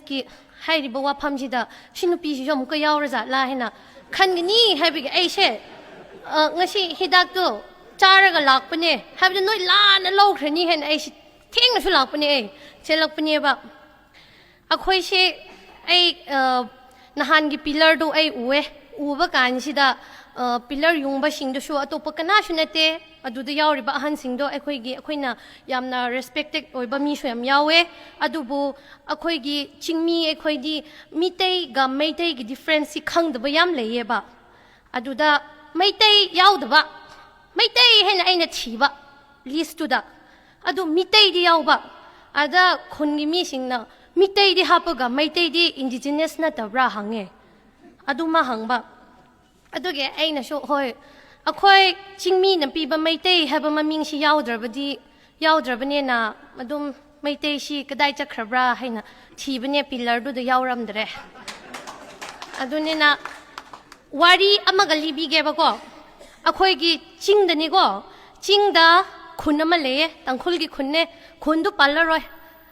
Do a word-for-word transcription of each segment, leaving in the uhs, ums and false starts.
ꯀꯤ ꯍꯥꯏꯔꯤꯕ ꯋꯥꯐꯝꯁꯤꯗ ꯁꯤ ꯅꯨꯄꯤꯁꯤꯁꯨ ꯑꯃꯨꯛꯀ ꯌꯥꯎꯔꯖꯥꯠꯂꯥ ꯍꯥꯏꯅ ꯈꯟꯒꯅꯤ ꯍꯥꯏꯕꯒꯤ ꯑꯩꯁꯦ, ꯑ, ꯉꯁꯤ ꯍꯤꯗꯥꯛꯇꯣ ꯆꯥꯔꯒ ꯂꯥꯛꯄꯅꯦ, ꯍꯥꯏꯕꯗꯤ ꯅꯣꯏ ꯂꯥꯟꯅ ꯂꯧꯈ꯭ꯔꯅꯤ ꯍꯥꯏꯅ ꯑꯩꯁꯦ ꯊꯦꯡꯅꯁꯨ ꯂꯥꯛꯄꯅꯦ, ꯑꯩ ꯆꯦꯜꯂꯛꯄꯅꯦꯕ꯫ ꯑꯩꯈꯣꯏꯁꯦ, ꯑꯩ, ꯑ, ꯅꯍꯥꯟꯒꯤ ꯄꯤꯂꯔꯗꯨ ꯑꯩ ꯎꯑꯦ꯫ ꯎꯕ ꯀꯥꯟꯁꯤꯗ, ꯑ, ꯄꯤꯂꯔ ꯌꯨꯡꯕꯁꯤꯡꯗꯨꯁꯨ ꯑꯇꯣꯞꯄ ꯀꯅꯥꯁꯨ ꯅꯠꯇꯦ꯫ ꯑꯗꯨꯗ ꯌꯥꯎꯔꯤꯕ ꯑꯍꯟꯁꯤꯡꯗꯣ ꯑꯩꯈꯣꯏꯒꯤ, ꯑꯩꯈꯣꯏꯅ ꯌꯥꯝꯅ ꯔꯦꯁꯄꯦꯛꯇꯦꯠ ꯑꯣꯏꯕ ꯃꯤꯁꯨ ꯌꯥꯝ ꯌꯥꯎꯋꯦ꯫ ꯑꯗꯨꯕꯨ ꯑꯩꯈꯣꯏꯒꯤ ꯆꯤꯡꯃꯤ, ꯑꯩꯈꯣꯏꯗꯤ ꯃꯤꯇꯩꯒ ꯃꯩꯇꯩꯒꯤ ꯗꯤꯐ꯭ꯔꯦꯟꯁꯁꯤ ꯈꯪꯗꯕ ꯌꯥꯝ ꯂꯩꯌꯦꯕ꯫ ꯑꯗꯨꯗ ꯃꯩꯇꯩ ꯌꯥꯎꯗꯕ, ꯃꯩꯇꯩ ꯍꯥꯏꯅ ꯑꯩꯅ ꯊꯤꯕ ꯂꯤꯁꯇꯨꯗ, ꯑꯗꯨ ꯃꯤꯇꯩꯗꯤ ꯌꯥꯎꯕ꯫ ꯑꯗ ꯈꯨꯟꯒꯤ ꯃꯤꯁꯤꯡꯅ ꯃꯤꯇꯩꯗꯤ ꯍꯥꯞꯄꯒ ꯃꯩꯇꯩꯗꯤ ꯏꯟꯗꯤꯖꯤꯅꯁ ꯅꯠꯇꯕ꯭ꯔꯥ ꯍꯪꯉꯦ꯫ ꯑꯗꯨꯃ ꯍꯪꯕ꯫ ꯑꯗꯨꯒꯤ ꯑꯩꯅꯁꯨ, "ꯍꯣꯏ, ꯑꯩꯈꯣꯏ ꯆꯤꯡꯃꯤꯅ ꯄꯤꯕ ꯃꯩꯇꯩ ꯍꯥꯏꯕ ꯃꯃꯤꯡꯁꯤ ꯌꯥꯎꯗ꯭ꯔꯕꯗꯤ, ꯌꯥꯎꯗ꯭ꯔꯕꯅꯤꯅ ꯑꯗꯨꯝ ꯃꯩꯇꯩꯁꯤ ꯀꯗꯥꯏ ꯆꯠꯈ꯭ꯔꯕ꯭ꯔꯥ?" ꯍꯥꯏꯅ ꯊꯤꯕꯅꯦ, ꯄꯤꯂꯔꯗꯨꯗ ꯌꯥꯎꯔꯝꯗ꯭ꯔꯦ꯫ ꯑꯗꯨꯅꯤꯅ ꯋꯥꯔꯤ ꯑꯃꯒ ꯂꯤꯕꯤꯒꯦꯕꯀꯣ꯫ ꯑꯩꯈꯣꯏꯒꯤ ꯆꯤꯡꯗꯅꯤꯀꯣ, ꯆꯤꯡꯗ ꯈꯨꯟ ꯑꯃ ꯂꯩꯌꯦ, ꯇꯥꯡꯈꯨꯜꯒꯤ ꯈꯨꯟꯅꯦ꯫ ꯈꯨꯟꯗꯨ ꯄꯜꯂꯔꯣꯏ,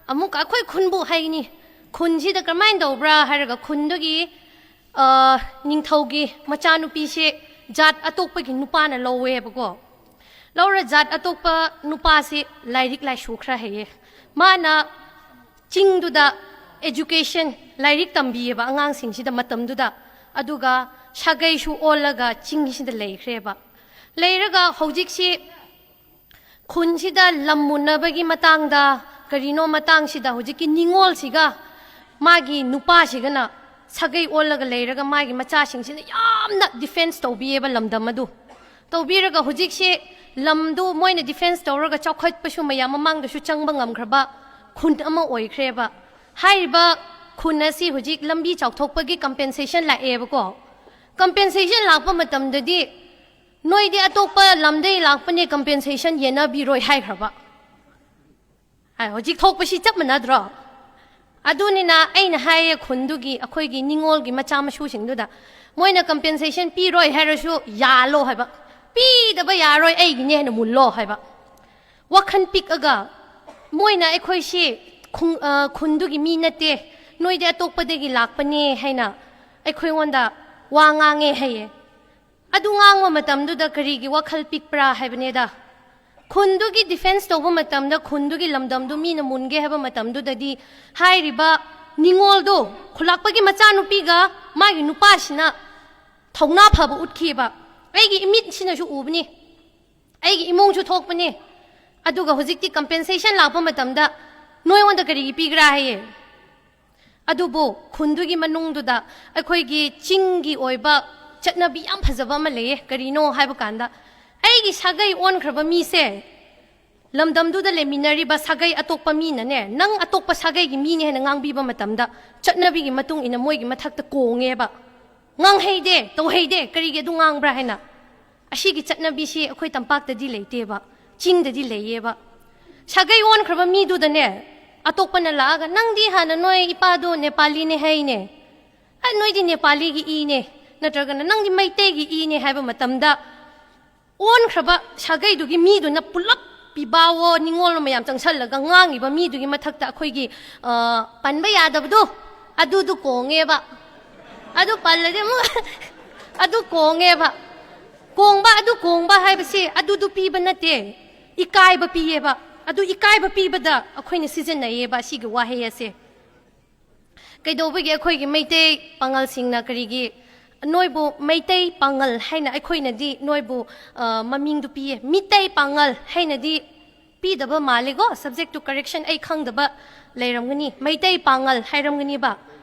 ꯑꯃꯨꯛꯀ ꯑꯩꯈꯣꯏ ꯈꯨꯟꯕꯨ ꯍꯥꯏꯒꯅꯤ꯫ ꯈꯨꯟꯁꯤꯗ ꯀꯔꯝꯍꯥꯏꯅ ꯇꯧꯕ꯭ꯔꯥ ꯍꯥꯏꯔꯒ, ꯈꯨꯟꯗꯨꯒꯤ, ꯑ, ꯅꯤꯡꯊꯧꯒꯤ ꯃꯆꯥꯅꯨꯄꯤꯁꯦ ꯖꯥꯠ ꯑꯇꯣꯞꯄꯒꯤ ꯅꯨꯄꯥꯅ ꯂꯧꯋꯦꯕꯀꯣ꯫ ꯂꯧꯔ ꯖꯥꯠ ꯑꯇꯣꯞꯄ ꯅꯨꯄꯥꯁꯤ ꯂꯥꯏꯔꯤꯛ ꯂꯥꯏꯁꯨ ꯈꯔ ꯍꯩꯌꯦ꯫ ꯃꯥꯅ ꯆꯤꯡꯗꯨꯗ education, ꯂꯥꯏꯔꯤꯛ ꯇꯝꯕꯤꯌꯦꯕ ꯑꯉꯥꯡꯁꯤꯡꯁꯤꯗ ꯃꯇꯝꯗꯨꯗ꯫ ꯑꯗꯨꯒ ꯁꯥꯒꯩꯁꯨ ꯑꯣꯜꯂꯒ ꯆꯤꯡꯁꯤꯗ ꯂꯩꯈ꯭ꯔꯦꯕ꯫ ꯂꯩꯔꯒ ꯍꯧꯖꯤꯛꯁꯤ ꯈꯨꯟꯁꯤꯗ ꯂꯝ ꯃꯨꯟꯅꯕꯒꯤ ꯃꯇꯥꯡꯗ, ꯀꯔꯤꯅꯣ ꯃꯇꯥꯡꯁꯤꯗ ꯍꯧꯖꯤꯛꯀꯤ ꯅꯤꯉꯣꯜꯁꯤꯒ ꯃꯥꯒꯤ ꯅꯨꯄꯥꯁꯤꯒꯅ ꯁꯥꯒꯩ ꯑꯣꯜꯂꯒ ꯂꯩꯔꯒ ꯃꯥꯒꯤ ꯃꯆꯥꯁꯤꯡꯁꯤꯅ ꯌꯥꯝꯅ ꯗꯤꯐꯦꯟꯁ ꯇꯧꯕꯤꯌꯦꯕ ꯂꯝꯗꯝ ꯑꯗꯨ꯫ ꯇꯧꯕꯤꯔꯒ ꯍꯧꯖꯤꯛꯁꯦ ꯂꯝꯗꯨ ꯃꯣꯏꯅ ꯗꯤꯐꯦꯟꯁ ꯇꯧꯔꯒ ꯆꯥꯎꯈꯠꯄꯁꯨ ꯃꯌꯥꯝ ꯃꯃꯥꯡꯗꯁꯨ ꯆꯪꯕ ꯉꯝꯈ꯭ꯔꯕ ꯈꯨꯟ ꯑꯃ ꯑꯣꯏꯈ꯭ꯔꯦꯕ꯫ ꯍꯥꯏꯔꯤꯕ ꯈꯨꯟ ꯑꯁꯤ ꯍꯧꯖꯤꯛ ꯂꯝꯕꯤ ꯆꯥꯎꯊꯣꯛꯄꯒꯤ ꯀꯝꯄꯦꯟꯁꯦꯁꯟ ꯂꯥꯛꯑꯦꯕꯀꯣ꯫ ꯀꯝꯄꯦꯟꯁꯦꯁꯟ ꯂꯥꯛꯄ ꯃꯇꯝꯗꯗꯤ, "ꯅꯣꯏꯗꯤ ꯑꯇꯣꯞꯄ ꯂꯝꯗꯒꯤ ꯂꯥꯛꯄꯅꯦ, ꯀꯝꯄꯦꯟꯁꯦꯁꯟ ꯌꯦꯟꯅꯕꯤꯔꯣꯏ" ꯍꯥꯏꯈ꯭ꯔꯕ꯫ ꯍꯥꯏ, ꯍꯧꯖꯤꯛ ꯊꯣꯛꯄꯁꯤ ꯆꯞ ꯃꯥꯟꯅꯗ꯭ꯔꯣ? ꯑꯗꯨꯅꯤꯅ ꯑꯩꯅ ꯍꯥꯏꯌꯦ ꯈꯨꯟꯗꯨꯒꯤ, ꯑꯩꯈꯣꯏꯒꯤ ꯅꯤꯉꯣꯜꯒꯤ ꯃꯆꯥ ꯃꯁꯨꯁꯤꯡꯗꯨꯗ, "ꯃꯣꯏꯅ ꯀꯝꯄꯦꯟꯁꯦꯁꯟ ꯄꯤꯔꯣꯏ ꯍꯥꯏꯔꯁꯨ ꯌꯥꯜꯂꯣ" ꯍꯥꯏꯕ꯫ "ꯄꯤꯗꯕ ꯌꯥꯔꯣꯏ, ꯑꯩꯒꯤꯅꯦ" ꯍꯥꯏꯅ ꯃꯨꯜꯂꯣ ꯍꯥꯏꯕ꯫ ꯋꯥꯈꯜ ꯄꯤꯛꯑꯒ, "ꯃꯣꯏꯅ ꯑꯩꯈꯣꯏꯁꯤ ꯈꯨꯡ-, ꯑ, ꯈꯨꯟꯗꯨꯒꯤ ꯃꯤ ꯅꯠꯇꯦ, ꯅꯣꯏꯗꯤ ꯑꯇꯣꯞꯄꯗꯒꯤ ꯂꯥꯛꯄꯅꯦ ꯍꯥꯏꯅ ꯑꯩꯈꯣꯏꯉꯣꯟꯗ ꯋꯥ ꯉꯥꯡꯉꯦ ꯍꯥꯏꯌꯦ꯫ ꯑꯗꯨ ꯉꯥꯡꯕ ꯃꯇꯝꯗꯨꯗ ꯀꯔꯤꯒꯤ ꯋꯥꯈꯜ ꯄꯤꯛꯄ꯭ꯔꯥ ꯍꯥꯏꯕꯅꯦꯗ꯫ ꯈꯨꯟꯗꯨꯒꯤ ꯗꯤꯐꯦꯟꯁ ꯇꯧꯕ ꯃꯇꯝꯗ, ꯈꯨꯟꯗꯨꯒꯤ ꯂꯝꯗꯝꯗꯨ ꯃꯤꯅ ꯃꯨꯟꯒꯦ ꯍꯥꯏꯕ ꯃꯇꯝꯗꯨꯗꯗꯤ, ꯍꯥꯏꯔꯤꯕ ꯅꯤꯉꯣꯜꯗꯣ, ꯈꯨꯂꯥꯛꯄꯒꯤ ꯃꯆꯥꯅꯨꯄꯤꯒ ꯃꯥꯒꯤ ꯅꯨꯄꯥꯁꯤꯅ ꯊꯧꯅꯥ ꯐꯕ ꯎꯠꯈꯤꯕ ꯑꯩꯒꯤ ꯏꯃꯤꯠꯁꯤꯅꯁꯨ ꯎꯕꯅꯤ, ꯑꯩꯒꯤ ꯏꯃꯨꯡꯁꯨ ꯊꯣꯛꯄꯅꯤ꯫ ꯑꯗꯨꯒ ꯍꯧꯖꯤꯛꯇꯤ ꯀꯝꯄꯦꯟꯁꯦꯁꯟ ꯂꯥꯛꯄ ꯃꯇꯝꯗ ꯅꯣꯏꯉꯣꯟꯗ ꯀꯔꯤꯒꯤ ꯄꯤꯒ꯭ꯔꯥ ꯍꯥꯏꯌꯦ꯫ ꯑꯗꯨꯕꯨ ꯈꯨꯟꯗꯨꯒꯤ ꯃꯅꯨꯡꯗꯨꯗ ꯑꯩꯈꯣꯏꯒꯤ ꯆꯤꯡꯒꯤ ꯑꯣꯏꯕ ꯆꯠꯅꯕꯤ ꯌꯥꯝ ꯐꯖꯕ ꯑꯃ ꯂꯩꯌꯦ꯫ ꯀꯔꯤꯅꯣ ꯍꯥꯏꯕ ꯀꯥꯟꯗ, ꯑꯩꯒꯤ ꯁꯥꯒꯩ ꯑꯣꯟꯈ꯭ꯔꯕ ꯃꯤꯁꯦ ꯂꯝꯗꯝꯗꯨꯗ ꯂꯩꯃꯤꯟꯅꯔꯤꯕ ꯁꯥꯒꯩ ꯑꯇꯣꯞꯄ ꯃꯤꯅꯅꯦ, "ꯅꯪ ꯑꯇꯣꯞꯄ ꯁꯥꯒꯩꯒꯤ ꯃꯤꯅꯦ" ꯍꯥꯏꯅ ꯉꯥꯡꯕꯤꯕ ꯃꯇꯝꯗ, ꯆꯠꯅꯕꯤꯒꯤ ꯃꯇꯨꯡ ꯏꯟꯅ ꯃꯣꯏꯒꯤ ꯃꯊꯛꯇ ꯀꯣꯡꯉꯦꯕ꯫ "ꯉꯥꯡꯍꯩꯗꯦ, ꯇꯧꯍꯩꯗꯦ, ꯀꯔꯤꯒꯤ ꯑꯗꯨ ꯉꯥꯡꯕ꯭ꯔꯥ?" ꯍꯥꯏꯅ꯫ ꯑꯁꯤꯒꯤ ꯆꯠꯅꯕꯤꯁꯤ ꯑꯩꯈꯣꯏ ꯇꯝꯄꯥꯛꯇꯗꯤ ꯂꯩꯇꯦꯕ, ꯆꯤꯡꯗꯗꯤ ꯂꯩꯌꯦꯕ꯫ ꯁꯥꯒꯩ ꯑꯣꯟꯈ꯭ꯔꯕ ꯃꯤꯗꯨꯗꯅꯦ, ꯑꯇꯣꯞꯄꯅ ꯂꯥꯛꯑꯒ, "ꯅꯪꯗꯤ ꯍꯥꯟꯅ ꯅꯣꯏ ꯏꯄꯥꯗꯣ ꯅꯦꯄꯥꯂꯤꯅꯦ ꯍꯥꯏꯅꯦ, ꯑ, ꯅꯣꯏꯗꯤ ꯅꯦꯄꯥꯂꯤꯒꯤ ꯏꯅꯦ, ꯅꯠꯇ꯭ꯔꯒꯅ ꯅꯪꯗꯤ ꯃꯩꯇꯩꯒꯤ ꯏꯅꯦ" ꯍꯥꯏꯕ ꯃꯇꯝꯗ, ꯑꯣꯟꯈ꯭ꯔꯕ ꯁꯥꯒꯩꯗꯨꯒꯤ ꯃꯤꯗꯨꯅ ꯄꯨꯂꯞ ꯄꯤꯕꯥꯋꯣ ꯅꯤꯉꯣꯜ ꯃꯌꯥꯝ ꯆꯪꯁꯜꯂꯒ ꯉꯥꯡꯉꯤꯕ ꯃꯤꯗꯨꯒꯤ ꯃꯊꯛꯇ ꯑꯩꯈꯣꯏꯒꯤ, ꯑ, ꯄꯟꯕ ꯌꯥꯗꯕꯗꯣ, ꯑꯗꯨꯗꯨ ꯀꯣꯡꯉꯦꯕ꯫ ꯑꯗꯨ ꯄꯜꯂꯗꯤ ꯑꯃꯨꯛ ꯑꯗꯨ ꯀꯣꯡꯉꯦꯕ꯫ ꯀꯣꯡꯕ, ꯑꯗꯨ ꯀꯣꯡꯕ ꯍꯥꯏꯕꯁꯤ ꯑꯗꯨꯗꯨ ꯄꯤꯕ ꯅꯠꯇꯦ, ꯏꯀꯥꯏꯕ ꯄꯤꯌꯦꯕ꯫ ꯑꯗꯨ ꯏꯀꯥꯏꯕ ꯄꯤꯕꯗ ꯑꯩꯈꯣꯏꯅ ꯁꯤꯖꯤꯟꯅꯩꯌꯦꯕ ꯑꯁꯤꯒꯤ ꯋꯥꯍꯩ ꯑꯁꯦ꯫ ꯀꯩꯗꯧꯕꯒꯤ ꯑꯩꯈꯣꯏꯒꯤ ꯃꯩꯇꯩ ꯄꯥꯉꯜꯁꯤꯡꯅ ꯀꯔꯤꯒꯤ ꯅꯣꯏꯕꯨ ꯃꯩꯇꯩ ꯄꯥꯉꯜ ꯍꯥꯏꯅ ꯑꯩꯈꯣꯏꯅꯗꯤ ꯅꯣꯏꯕꯨ, ꯑ, ꯃꯃꯤꯡꯗꯨ ꯄꯤꯌꯦ? ꯃꯤꯇꯩ ꯄꯥꯉꯜ ꯍꯥꯏꯅꯗꯤ ꯄꯤꯗꯕ ꯃꯥꯜꯂꯦꯀꯣ꯫ Subject to correction ꯑꯩ ꯈꯪꯗꯕ ꯂꯩꯔꯝꯒꯅꯤ꯫ ꯃꯩꯇꯩ ꯄꯥꯉꯜ ꯍꯥꯏꯔꯝꯒꯅꯤꯕ꯫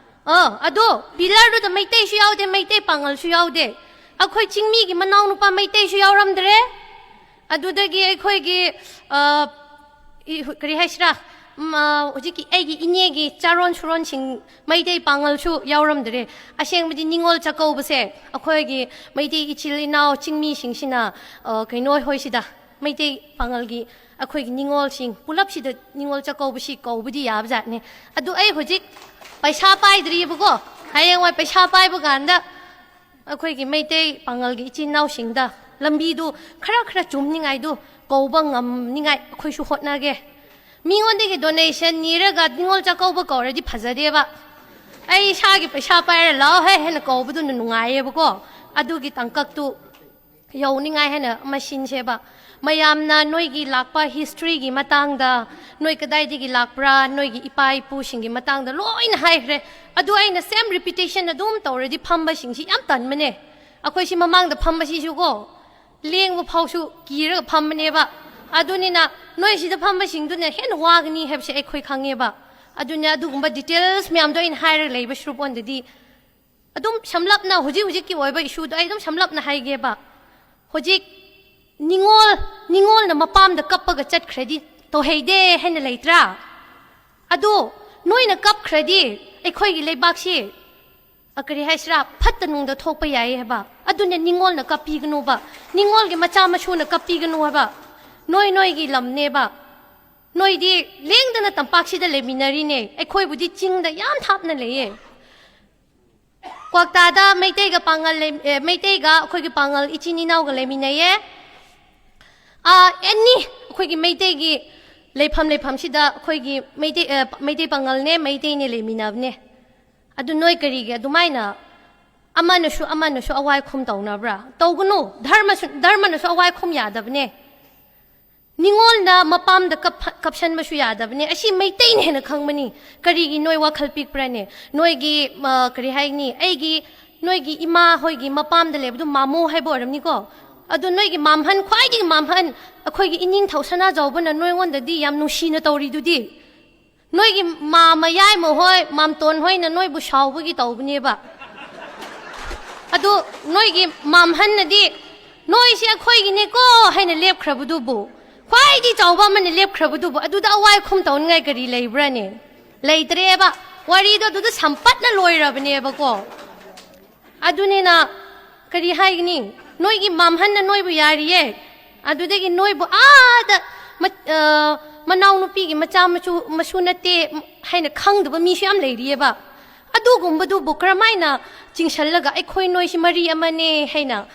ꯑ, ꯑꯗꯣ ꯄꯤꯂꯔꯗꯨꯗ ꯃꯩꯇꯩꯁꯨ ꯌꯥꯎꯗꯦ, ꯃꯩꯇꯩ ꯄꯥꯉꯜꯁꯨ ꯌꯥꯎꯗꯦ꯫ ꯑꯩꯈꯣꯏ ꯆꯤꯡꯃꯤꯒꯤ ꯃꯅꯥꯎꯅꯨꯄꯥ ꯃꯩꯇꯩꯁꯨ ꯌꯥꯎꯔꯝꯗ꯭ꯔꯦ꯫ ꯑꯗꯨꯗꯒꯤ ꯑꯩꯈꯣꯏꯒꯤ, ꯑ, ꯏ-, ꯀꯔꯤ ꯍꯥꯏꯁꯤꯔꯥ, ꯎꯝ, ꯑ, ꯍꯧꯖꯤꯛꯀꯤ ꯑꯩꯒꯤ ꯏꯅꯦꯒꯤ ꯆꯥꯔꯣꯟ ꯁꯨꯔꯣꯟꯁꯤꯡ ꯃꯩꯇꯩ ꯄꯥꯉꯜꯁꯨ ꯌꯥꯎꯔꯝꯗ꯭ꯔꯦ꯫ ꯑꯁꯦꯡꯕꯗꯤ ꯅꯤꯉꯣꯜ ꯆꯥꯛꯀꯧꯕꯁꯦ ꯑꯩꯈꯣꯏꯒꯤ ꯃꯩꯇꯩ ꯏꯆꯤꯜ ꯏꯅꯥꯎ ꯆꯤꯡꯃꯤꯁꯤꯡꯁꯤꯅ, ꯑ, ꯀꯩꯅꯣ ꯍꯣꯏꯁꯤꯗ, ꯃꯩꯇꯩ ꯄꯥꯉꯜꯒꯤ ꯑꯩꯈꯣꯏꯒꯤ ꯅꯤꯉꯣꯜꯁꯤꯡ ꯄꯨꯂꯞꯁꯤꯗ ꯅꯤꯉꯣꯜ ꯆꯥꯛꯀꯧꯕꯁꯤ ꯀꯧꯕꯗꯤ ꯌꯥꯕꯖꯥꯠꯅꯤ꯫ ꯑꯗꯨ ꯑꯩ ꯍꯧꯖꯤꯛ ꯄꯩꯁꯥ ꯄꯥꯏꯗ꯭ꯔꯤꯕꯀꯣ, ꯍꯌꯦꯡꯋꯥꯏ ꯄꯩꯁꯥ ꯄꯥꯏꯕ ꯀꯥꯟꯗ ꯑꯩꯈꯣꯏꯒꯤ ꯃꯩꯇꯩ ꯄꯥꯉꯜꯒꯤ ꯏꯆꯤꯟ ꯏꯅꯥꯎꯁꯤꯡꯗ ꯂꯝꯕꯤꯗꯨ ꯈꯔ ꯈꯔ ꯆꯨꯝꯅꯤꯡꯉꯥꯏꯗꯨ ꯀꯧꯕ ꯉꯝꯅꯤꯡꯉꯥꯏ ꯑꯩꯈꯣꯏꯁꯨ ꯍꯣꯠꯅꯒꯦ꯫ ꯃꯤꯉꯣꯟꯗꯒꯤ donation ꯅꯤꯔꯒ ꯅꯤꯉꯣꯜ ꯆꯥꯛꯀꯧꯕ ꯀꯧꯔꯗꯤ ꯐꯖꯗꯦꯕ꯫ ꯑꯩ ꯏꯁꯥꯒꯤ ꯄꯩꯁꯥ ꯄꯥꯏꯔ ꯂꯥꯛꯑꯣ ꯍꯦ ꯍꯥꯏꯅ ꯀꯧꯕꯗꯨꯅ ꯅꯨꯡꯉꯥꯏꯌꯦꯕꯀꯣ꯫ ꯑꯗꯨꯒꯤ ꯇꯥꯡꯀꯛꯇꯨ ꯌꯧꯅꯤꯡꯉꯥꯏ ꯍꯥꯏꯅ ꯑꯃ ꯁꯤꯟꯁꯦꯕ꯫ ꯃꯌꯥꯝꯅ ꯅꯣꯏꯒꯤ ꯂꯥꯛꯄ historyꯒꯤ ꯃꯇꯥꯡꯗ, ꯅꯣꯏ ꯀꯗꯥꯏꯗꯒꯤ ꯂꯥꯛꯄ꯭ꯔꯥ, ꯅꯣꯏꯒꯤ ꯏꯄꯥ ꯏꯄꯨꯁꯤꯡꯒꯤ ꯃꯇꯥꯡꯗ ꯂꯣꯏꯅ ꯍꯥꯏꯈ꯭ꯔꯦ꯫ ꯑꯗꯨ ꯑꯩꯅ same repetition ꯑꯗꯨꯝ ꯇꯧꯔꯗꯤ ꯐꯝꯕꯁꯤꯡꯁꯤ ꯌꯥꯝ ꯇꯟꯕꯅꯦ꯫ ꯑꯩꯈꯣꯏ ꯁꯤ ꯃꯃꯥꯡꯗ ꯐꯝꯕꯁꯤꯁꯨꯀꯣ, ꯂꯦꯡꯕ ꯐꯥꯎꯁꯨ ꯀꯤꯔꯒ ꯐꯝꯕꯅꯦꯕ꯫ ꯑꯗꯨꯅꯤꯅ ꯅꯣꯏ ꯁꯤꯗ ꯐꯝꯕꯁꯤꯡꯗꯨꯅ ꯍꯦꯟꯅ ꯋꯥꯒꯅꯤ ꯍꯥꯏꯕꯁꯦ ꯑꯩꯈꯣꯏ ꯈꯪꯉꯦꯕ꯫ ꯑꯗꯨꯅ ꯑꯗꯨꯒꯨꯝꯕ details ꯃꯌꯥꯝꯗꯣ ꯑꯩꯅ ꯍꯥꯏꯔꯒ ꯂꯩꯕ ꯁꯔꯨꯛ ꯑꯣꯟꯗꯗꯤ, ꯑꯗꯨꯝ ꯁꯝꯂꯞꯅ ꯍꯧꯖꯤꯛ ꯍꯧꯖꯤꯛꯀꯤ ꯑꯣꯏꯕ issueꯗꯣ ꯑꯩ ꯑꯗꯨꯝ ꯁꯝꯂꯞꯅ ꯍꯥꯏꯒꯦꯕ꯫ ꯍꯧꯖꯤꯛ ꯅꯤꯉꯣꯜ, ꯅꯤꯉꯣꯜꯅ ꯃꯄꯥꯝꯗ ꯀꯞꯄꯒ ꯆꯠꯈ꯭ꯔꯗꯤ ꯇꯧꯍꯩꯗꯦ ꯍꯥꯏꯅ ꯂꯩꯇ꯭ꯔꯥ? ꯑꯗꯣ ꯅꯣꯏꯅ ꯀꯞꯈ꯭ꯔꯗꯤ ꯑꯩꯈꯣꯏꯒꯤ ꯂꯩꯕꯥꯛꯁꯤ, ꯑ, ꯀꯔꯤ ꯍꯥꯏꯁꯤꯔꯥ, ꯐꯠꯇ ꯅꯨꯡꯗ ꯊꯣꯛꯄ ꯌꯥꯏ ꯍꯥꯏꯕ꯫ ꯑꯗꯨꯅ ꯅꯤꯉꯣꯜꯅ ꯀꯞꯄꯤꯒꯅꯨꯕ, ꯅꯤꯉꯣꯜꯒꯤ ꯃꯆꯥ ꯃꯁꯨꯅ ꯀꯞꯄꯤꯒꯅꯨ ꯍꯥꯏꯕ꯫ ꯅꯣꯏ ꯅꯣꯏꯒꯤ ꯂꯝꯅꯦꯕ꯫ ꯅꯣꯏꯗꯤ ꯂꯦꯡꯗꯅ ꯇꯝꯄꯥꯛꯁꯤꯗ ꯂꯩꯃꯤꯟꯅꯔꯤꯅꯦ, ꯑꯩꯈꯣꯏꯕꯨꯗꯤ ꯆꯤꯡꯗ ꯌꯥꯝ ꯊꯥꯞꯅ ꯂꯩꯌꯦ꯫ ꯀ꯭ꯋꯥꯛꯇꯥꯗ ꯃꯩꯇꯩꯒ ꯄꯥꯉꯜ ꯂꯩ-, ꯑꯦ, ꯃꯩꯇꯩꯒ ꯑꯩꯈꯣꯏꯒꯤ ꯄꯥꯉꯜ ꯏꯆꯤꯟ ꯏꯅꯥꯎꯒ ꯂꯩꯃꯤꯟꯅꯩꯌꯦ꯫ ꯑꯥ, any ꯑꯩꯈꯣꯏꯒꯤ ꯃꯩꯇꯩꯒꯤ ꯂꯩꯐꯝ, ꯂꯩꯐꯝꯁꯤꯗ ꯑꯩꯈꯣꯏꯒꯤ ꯃꯩꯇꯩ, ꯑ, ꯃꯩꯇꯩ ꯄꯥꯉꯜꯅꯦ, ꯃꯩꯇꯩꯅꯦ ꯂꯩꯃꯤꯟꯅꯕꯅꯦ꯫ ꯑꯗꯨ ꯅꯣꯏ ꯀꯔꯤꯒꯤ ꯑꯗꯨꯃꯥꯏꯅ ꯑꯃꯅꯁꯨ ꯑꯃꯅꯁꯨ ꯑꯋꯥꯏ ꯈꯨꯝ ꯇꯧꯅꯕ꯭ꯔꯥ? ꯇꯧꯒꯅꯨ꯫ ꯙꯔꯃꯁꯨ, ꯙꯔꯃꯅꯁꯨ ꯑꯋꯥꯏ ꯈꯨꯝ ꯌꯥꯗꯕꯅꯦ꯫ ꯅꯤꯉꯣꯜꯅ ꯃꯄꯥꯝꯗ ꯀꯞ-, ꯀꯞꯁꯟꯕꯁꯨ ꯌꯥꯗꯕꯅꯦ꯫ ꯑꯁꯤ ꯃꯩꯇꯩꯅ ꯍꯦꯟꯅ ꯈꯪꯕꯅꯤ꯫ ꯀꯔꯤꯒꯤ ꯅꯣꯏ ꯋꯥꯈꯜ ꯄꯤꯛꯄ꯭ꯔꯥꯅꯦ? ꯅꯣꯏꯒꯤ, ꯑ, ꯀꯔꯤ ꯍꯥꯏꯒꯅꯤ, ꯑꯩꯒꯤ, ꯅꯣꯏꯒꯤ ꯏꯃꯥ ꯍꯣꯏꯒꯤ ꯃꯄꯥꯝꯗ ꯂꯩꯕꯗꯨ ꯃꯥꯃꯣ ꯍꯥꯏꯕ ꯑꯣꯏꯔꯝꯅꯤꯀꯣ꯫ ꯑꯗꯨ ꯅꯣꯏꯒꯤ ꯃꯥꯝꯍꯟ, ꯈ꯭ꯋꯥꯏꯗꯒꯤ ꯃꯥꯝꯍꯟ, ꯑꯩꯈꯣꯏꯒꯤ ꯏꯅꯤꯡꯊꯧ ꯁꯅꯥꯖꯥꯎꯕꯅ ꯅꯣꯏꯉꯣꯟꯗꯗꯤ ꯌꯥꯝ ꯅꯨꯡꯁꯤꯅ ꯇꯧꯔꯤꯗꯨꯗꯤ꯫ ꯅꯣꯏꯒꯤ ꯃꯥ-, ꯃꯌꯥꯏꯃ ꯍꯣꯏ, ꯃꯥꯝꯇꯣꯟ ꯍꯣꯏꯅ ꯅꯣꯏꯕꯨ ꯁꯥꯎꯕꯒꯤ ꯇꯧꯕꯅꯦꯕ꯫ ꯑꯗꯨ ꯅꯣꯏꯒꯤ ꯃꯥꯝꯍꯟꯅꯗꯤ, "ꯅꯣꯏꯁꯦ ꯑꯩꯈꯣꯏꯒꯤꯅꯦꯀꯣ" ꯍꯥꯏꯅ ꯂꯦꯞꯈ꯭ꯔꯕꯗꯨꯕꯨ, ꯈ꯭ꯋꯥꯏꯗꯒꯤ ꯆꯥꯎꯕ ꯑꯃꯅ ꯂꯦꯞꯈ꯭ꯔꯕꯗꯨꯕꯨ, ꯑꯗꯨꯗ ꯑꯋꯥꯏ ꯈꯨꯝ ꯇꯧꯅꯤꯡꯉꯥꯏ ꯀꯔꯤ ꯂꯩꯕ꯭ꯔꯥꯅꯦ? ꯂꯩꯇ꯭ꯔꯦꯕ꯫ ꯋꯥꯔꯤꯗꯣ ꯑꯗꯨꯗ ꯁꯝꯄꯠꯅ ꯂꯣꯏꯔꯕꯅꯦꯕꯀꯣ꯫ ꯑꯗꯨꯅꯤꯅ ꯀꯔꯤ ꯍꯥꯏꯒꯅꯤ? ꯅꯣꯏꯒꯤ ꯃꯥꯝꯍꯟꯅ ꯅꯣꯏꯕꯨ ꯌꯥꯔꯤꯌꯦ꯫ ꯑꯗꯨꯗꯒꯤ ꯅꯣꯏꯕꯨ ꯑꯥꯗ ꯃ-, ꯑ, ꯃꯅꯥꯎꯅꯨꯄꯤꯒꯤ ꯃꯆꯥ ꯃꯁꯨ, ꯃꯁꯨ ꯅꯠꯇꯦ ꯍꯥꯏꯅ ꯈꯪꯗꯕ ꯃꯤꯁꯨ ꯌꯥꯝ ꯂꯩꯔꯤꯌꯦꯕ꯫ ꯑꯗꯨꯒꯨꯝꯕꯗꯨꯕꯨ ꯀꯔꯝꯍꯥꯏꯅ ꯆꯤꯡꯁꯜꯂꯒ ꯑꯩꯈꯣꯏ ꯅꯣꯏꯁꯤ ꯃꯔꯤ ꯑꯃꯅꯦ ꯍꯥꯏꯅ,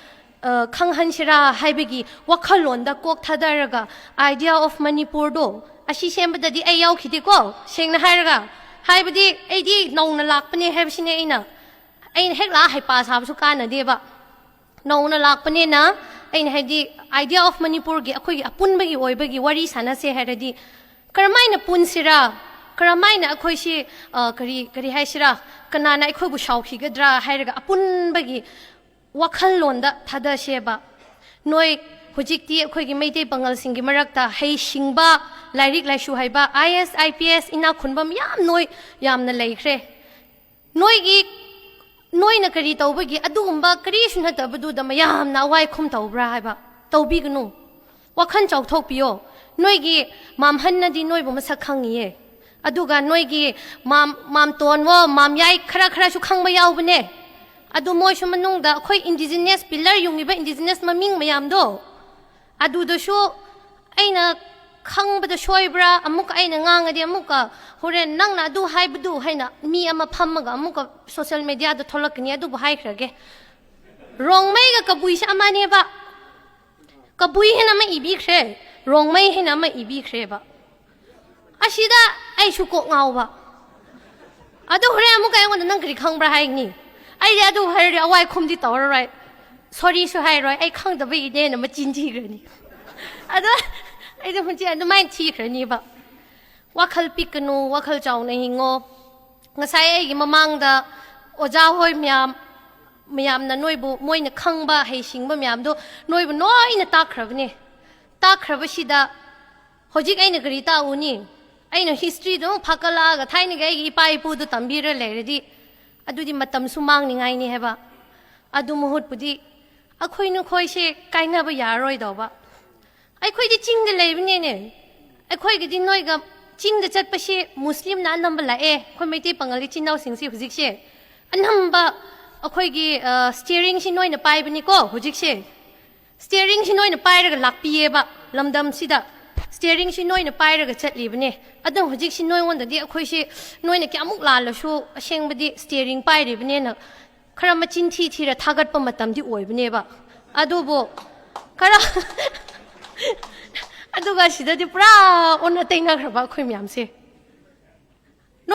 ꯑ, ꯈꯪꯍꯟꯁꯤꯔꯥ ꯍꯥꯏꯕꯒꯤ ꯋꯥꯈꯜꯂꯣꯟꯗ ꯀꯣꯛ ꯊꯥꯗꯔꯒ idea of ꯃꯅꯤꯄꯨꯔꯗꯣ ꯑꯁꯤ ꯁꯦꯝꯕꯗꯗꯤ ꯑꯩ ꯌꯥꯎꯈꯤꯗꯦꯀꯣ, ꯁꯦꯡꯅ ꯍꯥꯏꯔꯒ꯫ ꯍꯥꯏꯕꯗꯤ ꯑꯩꯗꯤ ꯅꯧꯅ ꯂꯥꯛꯄꯅꯦ ꯍꯥꯏꯕꯁꯤꯅꯦ ꯑꯩꯅ꯫ ꯑꯩꯅ ꯍꯦꯛ ꯂꯥꯛꯑ ꯍꯩꯄꯥ ꯁꯥꯕꯁꯨ ꯀꯥꯟꯅꯗꯦꯕ꯫ ꯅꯧꯅ ꯂꯥꯛꯄꯅꯤꯅ ꯑꯩꯅ ꯍꯥꯏꯗꯤ, idea of ꯃꯅꯤꯄꯨꯔꯒꯤ ꯑꯩꯈꯣꯏꯒꯤ ꯑꯄꯨꯟꯕꯒꯤ ꯑꯣꯏꯕꯒꯤ ꯋꯥꯔꯤ ꯁꯥꯟꯅꯁꯦ ꯍꯥꯏꯔꯗꯤ, ꯀꯔꯝꯍꯥꯏꯅ ꯄꯨꯟꯁꯤꯔꯥ? ꯀꯔꯝꯍꯥꯏꯅ ꯑꯩꯈꯣꯏꯁꯤ, ꯑ, ꯀꯔꯤ, ꯀꯔꯤ ꯍꯥꯏꯁꯤꯔꯥ? ꯀꯅꯥꯅ ꯑꯩꯈꯣꯏꯕꯨ ꯁꯥꯎꯈꯤꯒꯗ꯭ꯔꯥ ꯍꯥꯏꯔꯒ ꯑꯄꯨꯟꯕꯒꯤ ꯋꯥꯈꯜꯂꯣꯟꯗ ꯊꯥꯗꯁꯦꯕ꯫ ꯅꯣꯏ ꯍꯧꯖꯤꯛꯇꯤ ꯑꯩꯈꯣꯏꯒꯤ ꯃꯩꯇꯩ ꯄꯥꯉꯜꯁꯤꯡꯒꯤ ꯃꯔꯛꯇ ꯍꯩꯁꯤꯡꯕ, ꯂꯥꯏꯔꯤꯛ ꯂꯥꯏꯁꯨ ꯍꯩꯕ, IAS, IPS, ꯏꯅꯥꯛ ꯈꯨꯟꯕ ꯃꯌꯥꯝ ꯅꯣꯏ ꯌꯥꯝꯅ ꯂꯩꯈ꯭ꯔꯦ꯫ ꯅꯣꯏꯒꯤ, ꯅꯣꯏꯅ ꯀꯔꯤ ꯇꯧꯕꯒꯤ ꯑꯗꯨꯒꯨꯝꯕ ꯀꯔꯤꯁꯨ ꯅꯠꯇꯕꯗꯨꯗ ꯃꯌꯥꯝꯅ ꯑꯋꯥꯏ ꯈꯨꯝ ꯇꯧꯕ꯭ꯔꯥ ꯍꯥꯏꯕ? ꯇꯧꯕꯤꯒꯅꯨ꯫ ꯋꯥꯈꯜ ꯆꯥꯎꯊꯣꯛꯄꯤꯌꯣ꯫ ꯅꯣꯏꯒꯤ ꯃꯥꯝꯍꯟꯅꯗꯤ ꯅꯣꯏꯕꯨ ꯃꯁꯛ ꯈꯪꯉꯤꯌꯦ꯫ ꯑꯗꯨꯒ ꯅꯣꯏꯒꯤ ꯃꯥꯝ-, ꯃꯥꯝꯇꯣꯟꯋꯣ, ꯃꯥꯝꯌꯥꯏ ꯈꯔ ꯈꯔꯁꯨ ꯈꯪꯕ ꯌꯥꯎꯕꯅꯦ꯫ ꯑꯗꯨ ꯃꯣꯏꯁꯨ ꯃꯅꯨꯡꯗ ꯑꯩꯈꯣꯏ indigenous pillar ꯌꯨꯡꯉꯤꯕ indigenous ꯃꯃꯤꯡ ꯃꯌꯥꯝꯗꯣ, ꯑꯗꯨꯗꯁꯨ ꯑꯩꯅ ꯈꯪꯕꯗ ꯁꯣꯏꯕ꯭ꯔꯥ, ꯑꯃꯨꯛꯀ ꯑꯩꯅ ꯉꯥꯡꯉꯗꯤ ꯑꯃꯨꯛꯀ ꯍꯣꯔꯦꯟ ꯅꯪꯅ ꯑꯗꯨ ꯍꯥꯏꯕꯗꯨ ꯍꯥꯏꯅ ꯃꯤ ꯑꯃ ꯐꯝꯃꯒ ꯑꯃꯨꯛꯀ social media ꯗ ꯊꯣꯛꯂꯛꯀꯅꯤ꯫ ꯑꯗꯨꯕꯨ ꯍꯥꯏꯈ꯭ꯔꯒꯦ, ꯔꯣꯡꯃꯩꯒ ꯀꯕꯨꯏꯁꯦ ꯑꯃꯅꯦꯕ꯫ ꯀꯕꯨꯏ ꯍꯥꯏꯅ ꯑꯃ ꯏꯕꯤꯈ꯭ꯔꯦ, ꯔꯣꯡꯃꯩ ꯍꯥꯏꯅ ꯑꯃ ꯏꯕꯤꯈ꯭ꯔꯦꯕ꯫ ꯑꯁꯤꯗ ꯑꯩꯁꯨ ꯀꯣꯛ ꯉꯥꯎꯕ꯫ ꯑꯗꯨ ꯍꯣꯔꯦꯟ ꯑꯃꯨꯛꯀ ꯑꯩꯉꯣꯟꯗ "ꯅꯪ ꯀꯔꯤ ꯈꯪꯕ꯭ꯔꯥ?" ꯍꯥꯏꯒꯅꯤ꯫ ꯑꯩꯗꯤ ꯑꯗꯨ ꯍꯥꯏꯔꯗꯤ ꯑꯋꯥꯏ ꯈꯨꯝꯗꯤ ꯇꯧꯔꯔꯣꯏ꯫ Sorry ꯁꯨ ꯍꯥꯏꯔꯣꯏ, ꯑꯩ ꯈꯪꯗꯕꯒꯤꯅꯦꯅ ꯃꯆꯤꯟ ꯊꯤꯈ꯭ꯔꯅꯤ꯫ ꯑꯗꯣ ꯑꯩꯗꯣ ꯍꯧꯖꯤꯛ ꯑꯗꯨꯃꯥꯏꯅ ꯊꯤꯈ꯭ꯔꯅꯤꯕ꯫ ꯋꯥꯈꯜ ꯄꯤꯛꯀꯅꯨ, ꯋꯥꯈꯜ ꯆꯥꯎꯅ ꯍꯤꯡꯉꯣ꯫ ꯉꯁꯥꯏ ꯑꯩꯒꯤ ꯃꯃꯥꯡꯗ ꯑꯣꯖꯥ ꯍꯣꯏ ꯃꯌꯥꯝ, ꯃꯌꯥꯝꯅ ꯅꯣꯏꯕꯨ, ꯃꯣꯏꯅ ꯈꯪꯕ ꯍꯩꯁꯤꯡꯕ ꯃꯌꯥꯝꯗꯣ ꯅꯣꯏꯕꯨ ꯂꯣꯏꯅ ꯇꯥꯛꯈ꯭ꯔꯕꯅꯦ꯫ ꯇꯥꯛꯈ꯭ꯔꯕꯁꯤꯗ ꯍꯧꯖꯤꯛ ꯑꯩꯅ ꯀꯔꯤ ꯇꯥꯛꯎꯅꯤ? ꯑꯩꯅ history ꯗꯨ ꯑꯃꯨꯛ ꯐꯥꯀꯠꯂꯛꯑꯒ ꯊꯥꯏꯅꯒꯤ ꯑꯩꯒꯤ ꯏꯄꯥ ꯏꯄꯨꯗꯨ ꯇꯝꯕꯤꯔ ꯂꯩꯔꯗꯤ, ꯑꯗꯨꯗꯤ ꯃꯇꯝꯁꯨ ꯃꯥꯡꯅꯤꯡꯉꯥꯏꯅꯤ ꯍꯥꯏꯕ꯫ ꯑꯗꯨ ꯃꯍꯨꯠꯄꯨꯗꯤ ꯑꯩꯈꯣꯏ ꯅꯈꯣꯏꯁꯦ ꯀꯥꯏꯅꯕ ꯌꯥꯔꯔꯣꯏꯗꯧꯕ꯫ ꯑꯩꯈꯣꯏꯗꯤ ꯆꯤꯡꯗ ꯂꯩꯕꯅꯤꯅꯦ꯫ ꯑꯩꯈꯣꯏꯒꯤꯗꯤ ꯅꯣꯏꯒ ꯆꯤꯡꯗ ꯆꯠꯄꯁꯤ ꯃꯨꯁꯂꯤꯝꯅ ꯑꯅꯝꯕ ꯂꯥꯛꯑꯦ꯫ ꯑꯩꯈꯣꯏ ꯃꯩꯇꯩ ꯄꯥꯉꯜ ꯏꯆꯤꯟ ꯏꯅꯥꯎꯁꯤꯡꯁꯤ ꯍꯧꯖꯤꯛꯁꯦ ꯑꯅꯝꯕ ꯑꯩꯈꯣꯏꯒꯤ, ꯑ, steering ꯁꯤ ꯅꯣꯏꯅ ꯄꯥꯏꯕꯅꯤꯀꯣ ꯍꯧꯖꯤꯛꯁꯦ꯫ Steering ꯁꯤ ꯅꯣꯏꯅ ꯄꯥꯏꯔꯒ ꯂꯥꯛꯄꯤꯌꯦꯕ ꯂꯝꯗꯝꯁꯤꯗ꯫ Steering ꯁꯤ ꯅꯣꯏꯅ ꯄꯥꯏꯔꯒ ꯆꯠꯂꯤꯕꯅꯦ꯫ ꯑꯗꯨꯅ ꯍꯧꯖꯤꯛꯁꯤ ꯅꯣꯏꯉꯣꯟꯗꯗꯤ ꯑꯩꯈꯣꯏꯁꯤ, ꯅꯣꯏꯅ ꯀꯌꯥꯃꯨꯛ ꯂꯥꯜꯂꯁꯨ ꯑꯁꯦꯡꯕꯗꯤ steering ꯄꯥꯏꯔꯤꯕꯅꯦꯅ ꯈꯔ ꯃꯆꯤꯟ ꯊꯤ ꯊꯤꯔ ꯊꯥꯒꯠꯄ ꯃꯇꯝꯗꯤ ꯑꯣꯏꯕꯅꯦꯕ꯫ ꯑꯗꯨꯕꯨ ꯈꯔ ꯑꯗꯨꯒ ꯁꯤꯗꯗꯤ ꯄꯨꯔꯥ ꯑꯣꯟꯅ ꯇꯩꯅꯈ꯭ꯔꯕ ꯑꯩꯈꯣꯏ ꯃꯌꯥꯝꯁꯦ꯫